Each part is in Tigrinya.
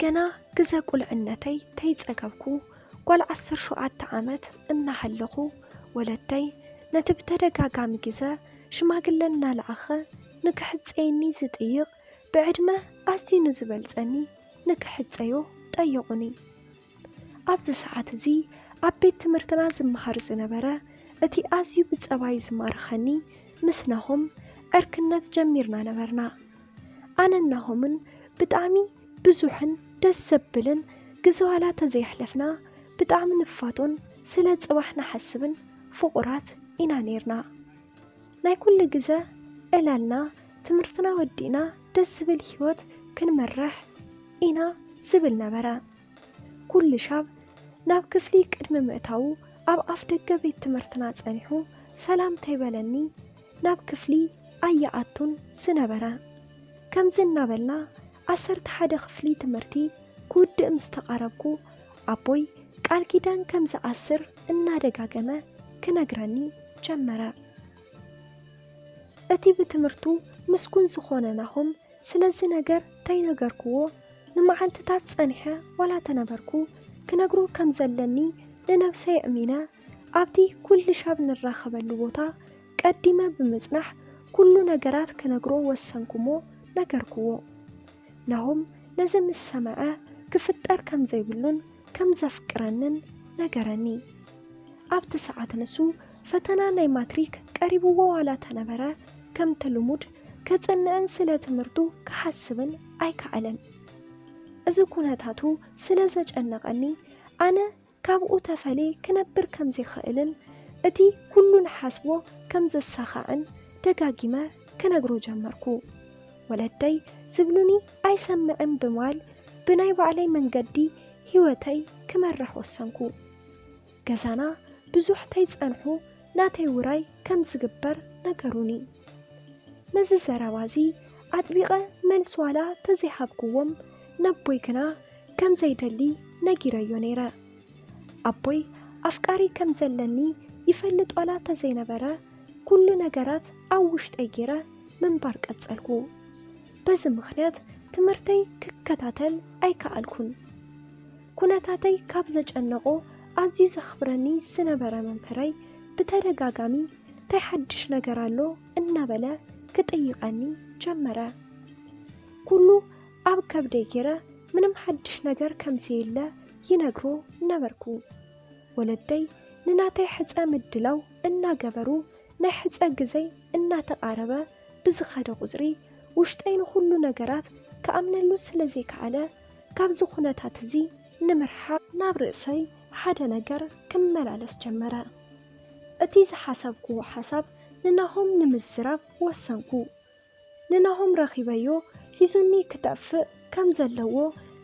ገና ግዘ ቁልዕነተይ ተይጸገብኩ፣ ጓል ዓሰርተ ሸውዓተ ዓመት እናሃለኹ፣ ወለደይ ነቲ ብተደጋጋሚ ግዘ ሽማግለ እናለኣኸ ንክሕጸየኒ ዝጥይቕ፣ ብዕድመ ኣዝዩ ንዝበልጸኒ ንክሕጸዮ ጠየቑኒ። ኣብዚ ሰዓት እዚ ኣብ ቤት ትምህርትና ዝመሃር ዝነበረ እቲ ኣዝዩ ብጸባዩ ዝማርኸኒ፣ ምስ ናሆም ዕርክነት ጀሚርና ነበርና። ኣነን ናሆምን ብጣዕሚ ብዙሕን ደስ ዘብልን ግዘ ዋላ ተዘየሕለፍና፣ ብጣዕሚ ንፋቶን ስለ ጽባሕ ንሓስብን ፍቑራት ኢና ኔርና። ናይ ኩሉ ግዘ ዕላልና ትምህርትና ወዲእና ደስ ዝብል ህይወት ክንመርሕ ኢና ዝብል ነበረ። ኩሉ ሻብ ናብ ክፍሊ ቅድሚ ምእታዉ ኣብ ኣፍ ደገ ቤት ትምህርትና ጸኒሑ ሰላም ተይበለኒ ናብ ክፍሊ ኣይኣቱን ዝነበረ። ከምዚ እናበልና ዓሰርተ ሓደ ክፍሊ ትምህርቲ ክውድእ ምስ ተቓረብኩ ኣቦይ ቃል ኪዳን ከም ዝኣስር እናደጋገመ ክነግረኒ ጀመረ። እቲ ብትምህርቱ ምስጉን ዝኾነ ናሆም ስለዚ ነገር ተይነገርክዎ ንመዓልትታት ጸኒሐ ዋላ ተነበርኩ ክነግሮ ከም ዘለኒ ንነብሰይ ኣእሚነ ኣብቲ ኩሉ ሻብ ንራኸበሉ ቦታ ቀዲመ ብምጽናሕ ኩሉ ነገራት ክነግሮ ወሰንኩሞ ነገርክዎ። ናሆም ነዚ ምስ ሰምዐ ክፍጠር ከም ዘይብሉን ከም ዘፍቅረንን ነገረኒ። ኣብቲ ሰዓት ንሱ ፈተና ናይ ማትሪክ ቀሪብዎ ዋላ ተነበረ ከምቲ ልሙድ ከጽንዕን ስለ ትምህርቱ ክሓስብን ኣይከኣለን። እዚ ኩነታቱ ስለ ዘጨነቐኒ ኣነ ካብኡ ተፈልየ ክነብር ከም ዘይኽእልን እቲ ኩሉ ንሓስቦ ከም ዘሳኻዕን ደጋጊመ ክነግሮ ጀመርኩ። ወለደይ ዝብሉኒ ኣይሰምዕን ብማል ብናይ ባዕለይ መንገዲ ህይወተይ ክመርሕ ወሰንኩ። ገዛና ብዙሕ ተይጸንሑ ናተይ ውራይ ከም ዝግበር ነገሩኒ። ነዚ ዘረባ እዚ ኣጥቢቐ መልሲ ዋላ ተዘይሃብክዎም ነቦይ ግና ከም ዘይደሊ ነጊረዮ ነይረ። ኣቦይ ኣፍቃሪ ከም ዘለኒ ይፈልጥ ዋላ ተዘይነበረ ኩሉ ነገራት ኣብ ውሽጠይ ገይረ ምንባር ቀጸልኩ። በዚ ምኽንያት ትምህርተይ ክከታተል ኣይከኣልኩን። ኩነታተይ ካብ ዘጨነቖ ኣዝዩ ዘኽብረኒ ዝነበረ መምህረይ ብተደጋጋሚ እንታይ ሓድሽ ነገር ኣሎ እናበለ ክጥይቐኒ ጀመረ። ኩሉ ኣብ ከብደይ ገይረ ምንም ሓድሽ ነገር ከም ዘየለ ይነግሮ ነበርኩ። ወለደይ ንናተይ ሕጸ ምድላው እናገበሩ ናይ ሕጸ ግዘይ እናተቓረበ ብዝኸደ ቁጽሪ ውሽጠይ ንኹሉ ነገራት ክኣምነሉ ስለ ዘይከኣለ ካብዚ ኩነታት እዚ ንምርሓቕ ናብ ርእሰይ ሓደ ነገር ክመላለስ ጀመረ። እቲ ዝሓሰብክዎ ሓሳብ ንናሆም ንምዝራብ ወሰንኩ። ንናሆም ረኺበዮ ሒዙኒ ክጠፍእ ከም ዘለዎ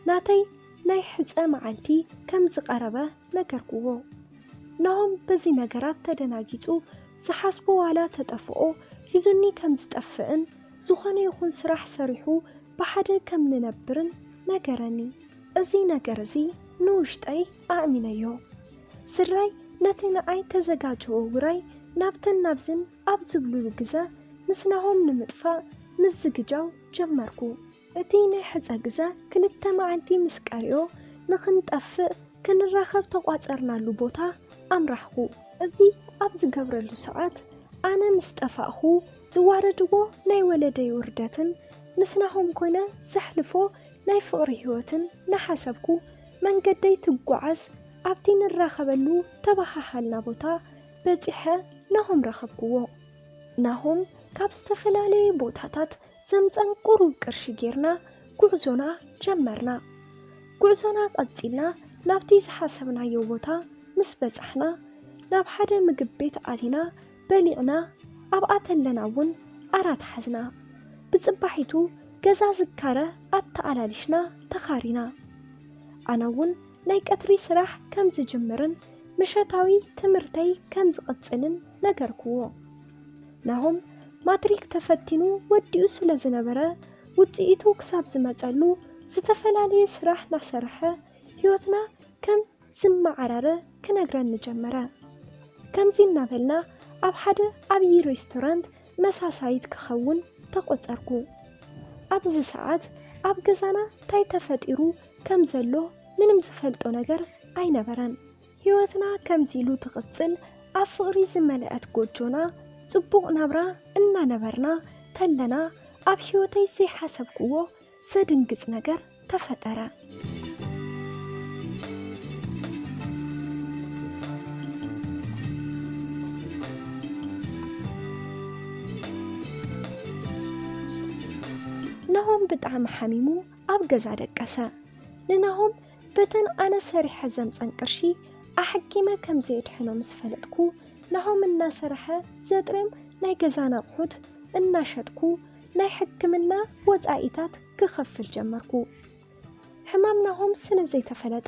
ናተይ ናይ ሕጸ መዓልቲ ከም ዝቐረበ ነገርክዎ። ናሆም በዚ ነገራት ተደናጊጹ ዝሓስቦ ዋላ ተጠፍኦ ሒዙኒ ከም ዝጠፍእን ዝኾነ ይኹን ስራሕ ሰሪሑ ብሓደ ከም ንነብርን ነገረኒ። እዚ ነገር እዚ ንውሽጠይ ኣእሚነዮ። ስድራይ ነቲ ንዓይ ተዘጋጀዎ ውራይ ናብትን ናብዝን ኣብ ዝብሉሉ ግዘ ምስ ናሆም ንምጥፋእ ምዝግጃው ጀመርኩ። እቲ ናይ ሕጸ ግዘ ክልተ መዓልቲ ምስ ቀርዮ ንኽንጠፍእ ክንራኸብ ተቋጸርናሉ ቦታ ኣምራሕኹ። እዚ ኣብ ዝገብረሉ ሰዓት ኣነ ምስ ጠፋእኹ ዝዋረድዎ ናይ ወለደይ ውርደትን ምስ ናሆም ኮይነ ዘሕልፎ ናይ ፍቕሪ ህይወትን ናሓሰብኩ መንገደይ ትጓዓዝ ኣብቲ ንራኸበሉ ተባሃሃልና ቦታ በጺሐ ናሆም ረኸብክዎ። ናሆም ካብ ዝተፈላለየ ቦታታት ዘምጸን ቁሩብ ቅርሺ ጌርና ጉዕዞና ጀመርና። ጉዕዞና ቀጺልና ናብቲ ዝሓሰብናዮ ቦታ ምስ በጻሕና ናብ ሓደ ምግብ ቤት ኣቲና በሊዕና ኣብኣ ተለና እውን ኣራት ሓዝና። ብጽባሒቱ ገዛ ዝካረ ኣተኣላሊሽና ተኻሪና። ኣነ እውን ናይ ቀትሪ ስራሕ ከም ዝጅምርን ምሸታዊ ትምህርተይ ከም ዝቕጽልን ነገርክዎ። ናሆም ማትሪክ ተፈቲኑ ወዲኡ ስለ ዝነበረ ውጽኢቱ ክሳብ ዝመጸሉ ዝተፈላለየ ስራሕ ናሰርሐ ህይወትና ከም ዝመዓራረ ክነግረኒ ጀመረ። ከምዚ እናበልና ኣብ ሓደ ዓብዪ ሬስቶራንት መሳሳይት ክኸውን ተቖጸርኩ። ኣብዚ ሰዓት ኣብ ገዛና እንታይ ተፈጢሩ ከም ዘሎ ምንም ዝፈልጦ ነገር ኣይነበረን። ህይወትና ከምዚ ኢሉ ትቕጽል፣ ኣብ ፍቕሪ ዝመልአት ጎጆና ጽቡቕ ናብራ እናነበርና ተለና፣ ኣብ ህይወተይ ዘይሓሰብክዎ ዘድንግጽ ነገር ተፈጠረ። ናሆም ብጣዕሚ ሓሚሙ ኣብ ገዛ ደቀሰ። ንናሆም በተን ኣነ ሰሪሐ ዘምጸን ቅርሺ ኣሐኪመ ከም ዘየድሕኖ ምስ ፈለጥኩ፣ ናሆም እናሰረሐ ዘጥርዮም ናይ ገዛና ኣቑሑት እናሸጥኩ ናይ ሕክምና ወጻኢታት ክኸፍል ጀመርኩ። ሕማም ናሆም ስለ ዘይተፈለጠ፣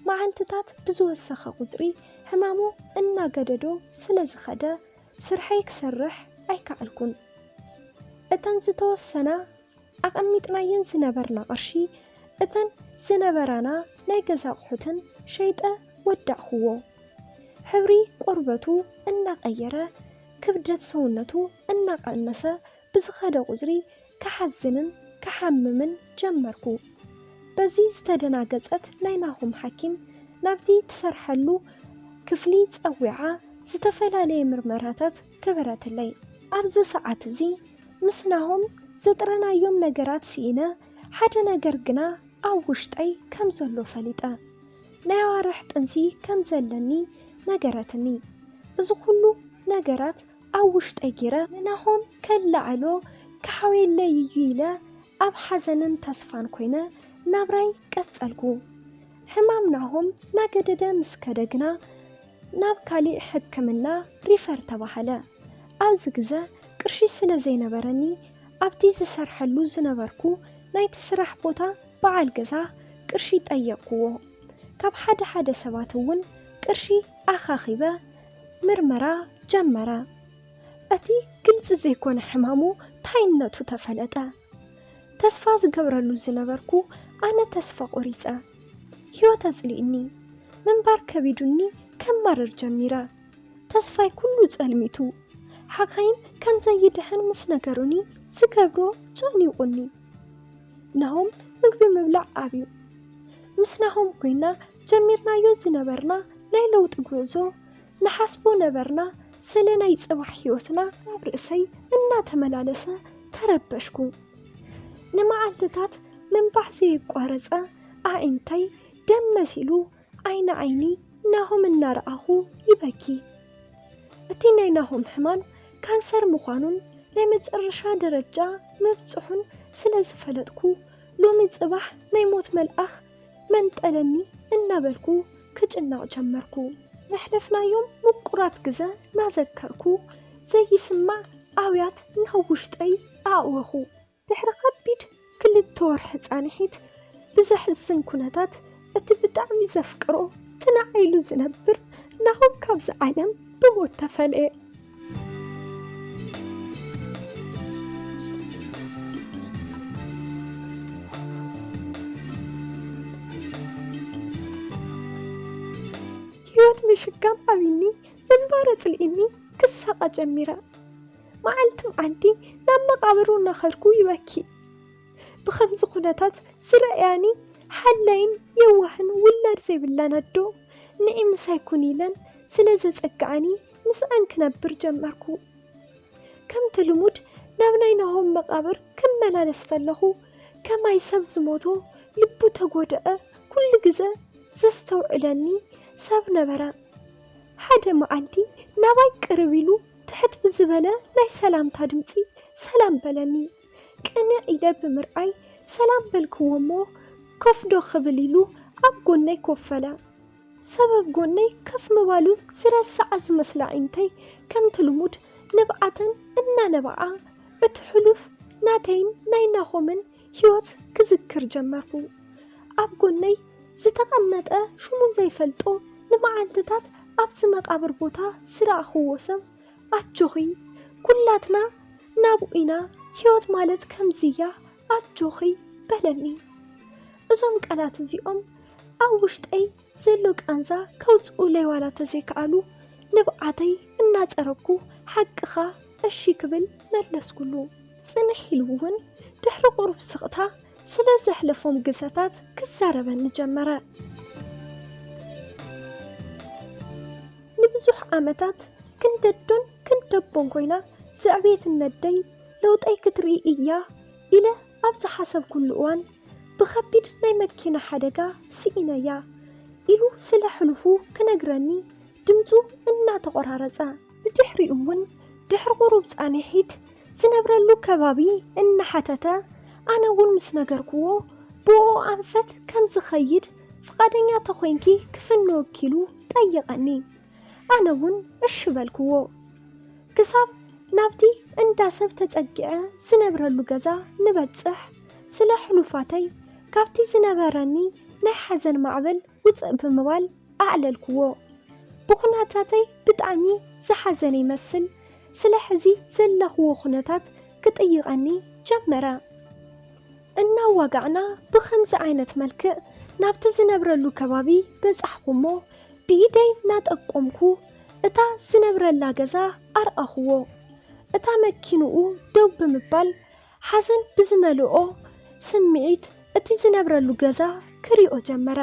መዓልትታት ብዝወሰኸ ቁጽሪ ሕማሙ እናገደዶ ስለ ዝኸደ፣ ስርሐይ ክሰርሕ ኣይከኣልኩን። እተን ዝተወሰና ኣቐሚጥናየን ዝነበርና ቅርሺ፣ እተን ዝነበራና ናይ ገዛ ኣቑሑትን ሸይጠ ወዳእኩዎ። ሕብሪ ቆርበቱ እናቐየረ፣ ክብደት ሰውነቱ እናቐነሰ ብዝኸደ ቁጽሪ፣ ክሓዝንን ክሓምምን ጀመርኩ። በዚ ዝተደናገጸት ናይ ናሆም ሓኪም ናብቲ ትሰርሐሉ ክፍሊ ጸዊዓ ዝተፈላለየ ምርመራታት ገበረትለይ። ኣብዚ ሰዓት እዚ ምስ ናሆም ዘጥረናዮም ነገራት ስኢነ፣ ሓደ ነገር ግና ኣብ ውሽጠይ ከም ዘሎ ፈሊጠ። ናይ ኣዋርሕ ጥንሲ ከም ዘለኒ ነገረትኒ። እዚ ኩሉ ነገራት ኣብ ውሽጠይ ጌረ ንናሆም ከለዓዕሎ ክሓውየለይ እዩ ኢለ ኣብ ሓዘንን ተስፋን ኮይነ ናብራይ ቀጸልኩ። ሕማም ናሆም ናገደደ ምስ ከደ ግና ናብ ካሊእ ሕክምና ሪፈር ተባህለ። ኣብዚ ግዘ ቅርሺ ስለ ዘይነበረኒ ኣብቲ ዝሰርሐሉ ዝነበርኩ ናይቲ ስራሕ ቦታ በዓል ገዛ ቅርሺ ጠየቕኩዎ። ካብ ሓደ ሓደ ሰባት እውን ቅርሺ ኣኻኺበ ምርመራ ጀመረ። እቲ ግልጺ ዘይኮነ ሕማሙ ታይነቱ ተፈለጠ። ተስፋ ዝገብረሉ ዝነበርኩ ኣነ ተስፋ ቆሪጸ። ህይወት ኣጽሊእኒ። ምንባር ከቢዱኒ ከማርር ጀሚረ። ተስፋይ ኩሉ ጸልሚቱ። ሓኻይም ከም ዘይድሕን ምስ ነገሩኒ ዝገብሮ ጨኒቑኒ። ናሆም ምግቢ ምብላዕ ኣብዩ። ምስ ናሆም ኮይና ጀሚርናዮ ዝነበርና ናይ ለውጢ ጉዕዞ ንሓስቦ ነበርና። ስለ ናይ ጽባሕ ህይወትና ኣብ ርእሰይ እናተመላለሰ ተረበሽኩ። ንመዓልትታት ምንባሕ ዘየቋረጸ ኣዒንተይ ደም መሲሉ ዓይኒ ዓይኒ ናሆም እናረኣኹ ይበኪ። እቲ ናይ ናሆም ሕማም ካንሰር ምዃኑን ናይ መጨረሻ ደረጃ ምብጽሑን ስለ ዝፈለጥኩ፣ ሎሚ ጽባሕ ናይ ሞት መልኣኽ መንጠለኒ እናበልኩ ክጭነቕ ጀመርኩ። ዘሕለፍናዮም ምቁራት ግዘ እናዘከርኩ ዘይስማዕ ኣውያት ናብ ውሽጠይ ኣእወኹ። ድሕሪ ከቢድ ክልተ ወርሒ ጻንሒት፣ ብዘሕዝን ኩነታት፣ እቲ ብጣዕሚ ዘፍቅሮ፣ እቲ ንዓይ ኢሉ ዝነብር ናሆም ካብዚ ዓለም ብሞት ተፈለየ። ህይወት ምሽጋም ኣብይኒ፣ ምንባር ኣጽሊእኒ፣ ክሳቐ ጀሚረ። መዓልቲ መዓልቲ ናብ መቓብሩ እናኸድኩ ይበኪ። ብኸምዚ ኩነታት ዝረኣያኒ ሓላይን የዋህን ውላድ ዘይብላን ኣዶ፣ ንዒ ምሳይ ኩን ኢለን ስለ ዘጸግዓኒ፣ ምስኣን ክነብር ጀመርኩ። ከምቲ ልሙድ ናብ ናይ ናሆም መቓብር ክመላለስ ከለኹ፣ ከማይ ሰብ ዝሞቶ ልቡ ተጎድኣ ኩሉ ግዘ ዘስተውዕለኒ ሰብ ነበረ። ሓደ መዓልቲ ናባይ ቅርብ ኢሉ ትሕት ብዝበለ ናይ ሰላምታ ድምፂ ሰላም በለኒ። ቅንዕ ኢለ ብምርኣይ ሰላም በልክዎ እሞ ኮፍ ዶ ክብል ኢሉ ኣብ ጎነይ ኮፍ በለ። ሰብ ኣብ ጎነይ ከፍ ምባሉ ዝረስዓ ዝመስላ ኣዒንተይ ከምቲ ልሙድ ንብዓተን እናነብዓ እቲ ሕሉፍ ናተይን ናይ ናሆምን ህይወት ክዝክር ጀመርኩ። ኣብ ጎነይ ዝተቐመጠ ሽሙ ዘይፈልጦ ንመዓልትታት ኣብዚ መቓብር ቦታ ዝረኣኽዎ ሰብ ኣጆኺ፣ ኩላትና ናብኡ ኢና፣ ህይወት ማለት ከምዚ እያ፣ ኣጆኺ በለኒ። እዞም ቃላት እዚኦም ኣብ ውሽጠይ ዘሎ ቃንዛ ከውጽኡለይ ዋላ ተዘይከኣሉ፣ ንብዓተይ እናጸረግኩ፣ ሓቅኻ፣ እሺ ክብል መለስኩሉ። ጽንሕ ኢሉ እውን ድሕሪ ቁሩብ ስቕታ ስለ ዘሕለፎም ግዘታት ክዛረበኒ ጀመረ። ንብዙሕ ዓመታት ክንደዶን ክንደቦን ኮይና ዘዕብየትኒ ኣደይ ለውጠይ ክትርኢ እያ ኢለ ኣብ ዝሓሰብኩሉ እዋን ብኸቢድ ናይ መኪና ሓደጋ ስኢነያ ኢሉ ስለ ሕሉፉ ክነግረኒ ድምፁ እናተቖራረፀ፣ ብድሕሪኡ እውን ድሕሪ ቁሩብ ፃንሒት ዝነብረሉ ከባቢ እናሓተተ፣ ኣነ እውን ምስ ነገርኩዎ ብኡ ኣንፈት ከም ዝኸይድ ፍቓደኛ ተኾይንኪ ክፍንወኪሉ ጠየቐኒ። ኣነ እውን እሺ በልኩዎ። ክሳብ ናብቲ እንዳ ሰብ ተጸጊዐ ዝነብረሉ ገዛ ንበጽሕ፣ ስለ ሕሉፋተይ ካብቲ ዝነበረኒ ናይ ሓዘን ማዕበል ውጽእ ብምባል ኣዕለልኩዎ። ብኹነታተይ ብጣዕሚ ዝሓዘነ ይመስል፣ ስለ ሕዚ ዘለኽዎ ኩነታት ክጥይቐኒ ጀመረ። እናዋጋዕና ብኸምዚ ዓይነት መልክዕ ናብቲ ዝነብረሉ ከባቢ በጻሕኹ እሞ ብኢደይ እናጠቆምኩ እታ ዝነብረላ ገዛ ኣርኣኹዎ። እታ መኪንኡ ደው ብምባል ሓዘን ብዝመልኦ ስምዒት እቲ ዝነብረሉ ገዛ ክሪኦ ጀመረ።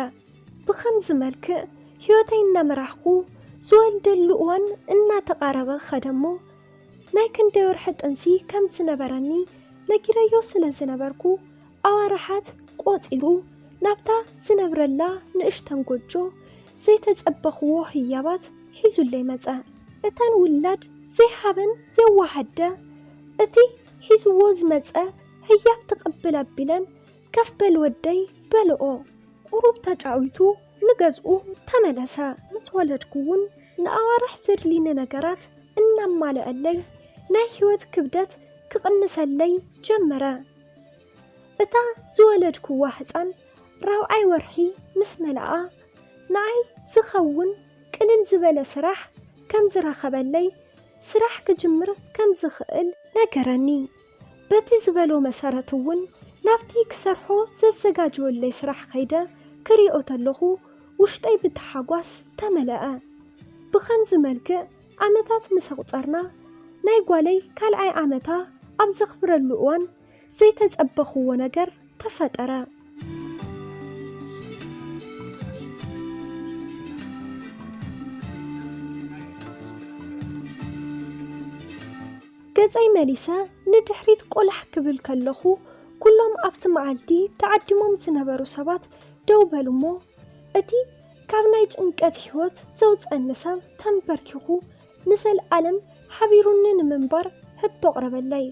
ብኸምዚ መልክዕ ህይወተይ እናመራሕኩ ዝወልደሉ እዋን እናተቓረበ ኸደሞ ናይ ክንደይ ወርሒ ጥንሲ ከም ዝነበረኒ ነጊረዮ ስለ ዝነበርኩ ኣዋርሓት ቆጺሩ ናብታ ዝነብረላ ንእሽተን ጎጆ ዘይተጸበኽዎ ህያባት ሒዙለይ መጸ። እተን ውላድ ዘይሃበን የዋህ ኣደ እቲ ሒዝዎ ዝመጸ ህያብ ትቕብል ኣቢለን ከፍ በል ወደይ በልኦ። ቁሩብ ተጫዊቱ ንገዝኡ ተመለሰ። ምስ ወለድኩ እውን ንኣዋርሕ ዘድልይኒ ነገራት እናማልአለይ ናይ ህይወት ክብደት ክቕንሰለይ ጀመረ። እታ ዝወለድኩዋ ህፃን ራብዓይ ወርሒ ምስ መለኣ ንኣይ ዝኸውን ቅልል ዝበለ ስራሕ ከም ዝረኸበለይ ስራሕ ክጅምር ከም ዝኽእል ነገረኒ። በቲ ዝበሎ መሰረት እውን ናብቲ ክሰርሖ ዘዘጋጀወለይ ስራሕ ከይደ ክሪኦ ተለኹ ውሽጠይ ብተሓጓስ ተመለኣ። ብኸምዚ መልክዕ ዓመታት ምስ ኣቑጸርና ናይ ጓለይ ካልኣይ ዓመታ ኣብ ዘኽብረሉ እዋን ዘይተጸበኽዎ ነገር ተፈጠረ። ገጸይ መሊሰ ንድሕሪት ቆላሕ ክብል ከለኹ፣ ኩሎም ኣብቲ መዓልቲ ተዓዲሞም ዝነበሩ ሰባት ደው በሉ እሞ፣ እቲ ካብ ናይ ጭንቀት ህይወት ዘውጸኒ ሰብ ተንበርኪኹ ንዘለኣለም ሓቢሩኒ ንምንባር ሕቶ ኣቕረበለይ።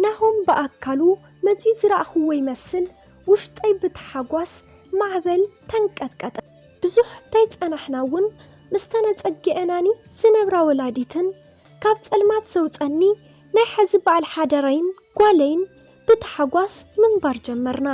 ናሆም ብኣካሉ መጺኡ ዝረኣኽዎ ይመስል፣ ውሽጠይ ብታሓጓስ ማዕበል ተንቀጥቀጠ። ብዙሕ ከይጸናሕና እውን ምስ ተነጸጊዐናኒ ዝነብራ ወላዲትን ካብ ጸልማት ዘውጸኒ ናይ ሕዚ በዓል ሓደረይን ጓለይን ብታሓጓስ ምንባር ጀመርና።